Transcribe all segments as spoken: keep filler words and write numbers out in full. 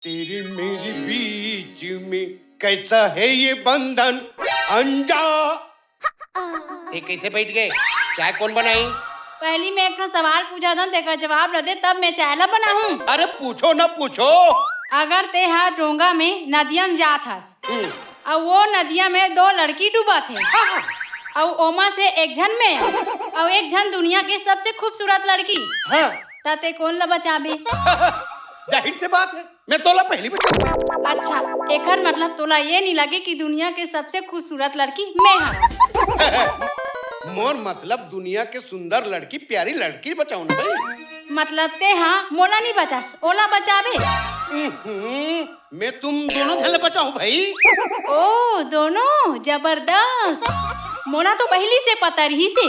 तेरी मेरी बीच में कैसा है ये बंधन, अंजा। ते कैसे बैठ गए? चाय कौन बनाई? पहली मैं एक ठन सवाल पूछा था, तेकर जवाब ल दे, तब मैं चाय ला बनाहूँ। अरे पूछो ना, पूछो। अगर ते हा डोंगा में नदिया में जात हस, हम्म। अउ वो नदिया में दो लड़की डूबत हे, अउ ओमा से एक झन मैं, अउ एक झन दुनिया के सबसे खूबसूरत लड़की, हाँ। त ते कोन ला बचाबे? जाहिर से बात है, मैं तोला पहली बचाऊंगा। अच्छा, एकर मतलब तोला ये नहीं लगे कि दुनिया के सबसे खूबसूरत लड़की मैं हूँ? मोर मतलब दुनिया के सुंदर लड़की, प्यारी लड़की बचाऊं ना भाई। मतलब ते हाँ मोला नहीं बचास, ओला बचाबे? हम्म, मैं तुम दोनों झन ले बचाऊं भाई। ओ, दोनों? जबरदस्त। मोला तो पहली से पता रहिसे,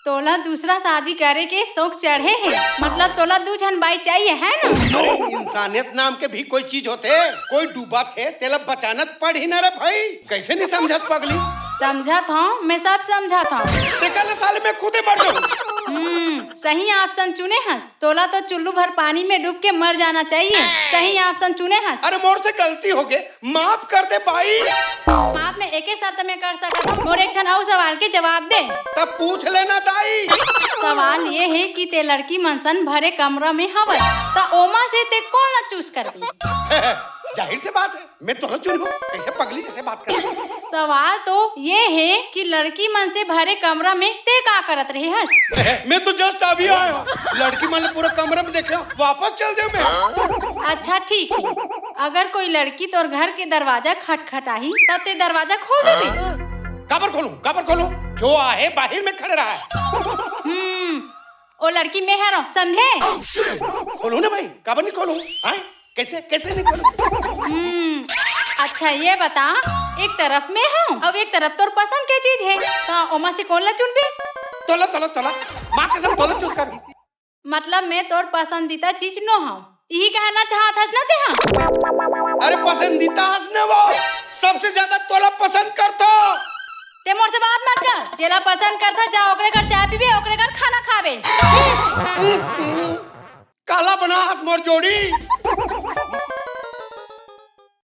तोला दूसरा शादी करे के शौक चढ़े हे। मतलब तोला दू झन बाई चाहिए, है ना? अरे, इंसानियत नाम के भी कोई चीज होथे। कोई डूबत हे, तेला बचाना त पड़ही ना रे भाई। कैसे नहीं समझत पगली? समझत हूँ, मैं सब समझत हूँ। तेकर ले साले मैं खुदे मर जाऊँ। हम्म, सही option चुने हस। तोला तो चुल्लू भर पानी में डूब के मर जाना चाहिए। सही option चुने हस। अरे मोर से गलती हो गए, माफ कर दे भाई। माफ मैं एके शर्त में कर सकत हूँ, मोर एक ठन अउ सवाल के जवाब दे। तब पूछ लेना दाई। सवाल ये है कि ते लड़की मन सन भरे कमरा में हवस, त ओमा से ते कौन ला choose कर दे? जाहिर से बात है, मैं तोला चुनहूँ। कैसे पगली जैसे बात कर? सवाल तो ये है कि लड़की मन से भरे कमरा में ते का करत रहे हस? मैं तो just अभी आया हूँ। लड़की मन पूरा कमरा में देखे, वापस चल दे मैं। अच्छा ठीक है, अगर कोई लड़की तोर घर के दरवाजा खटखटाही त ते दरवाजा खोल देबे? काबर खोलूं, काबर खोलूं? जो आहे बाहिर में खड़े रहा है। हम्म, ओ लड़की मैं हरों, समझे? खोलूं ना भाई, काबर नहीं खोलूं? हाँ? कैसे, कैसे नहीं खोलूं? हम्म, अच्छा ये बता, एक तरफ मैं हूँ अउ एक तरफ तोर पसंद के चीज है, त ओमा से कौन ला चुनबे? तोला, तोला, तोला। माँ कसम तोला choose कर। मतलब मैं तोर पसंदीदा चीज नो हूँ, यही कहना चाहत हस ना ते हम? अरे पसंदीदा हस ना वो, सबसे ज्यादा तोला पसंद करथो। ते मोर से बात मत कर, जेला पसंद करथा जा ओकरे घर चाय पीबे, ओकरे घर खाना खाबे। काला बना हस मोर जोड़ी।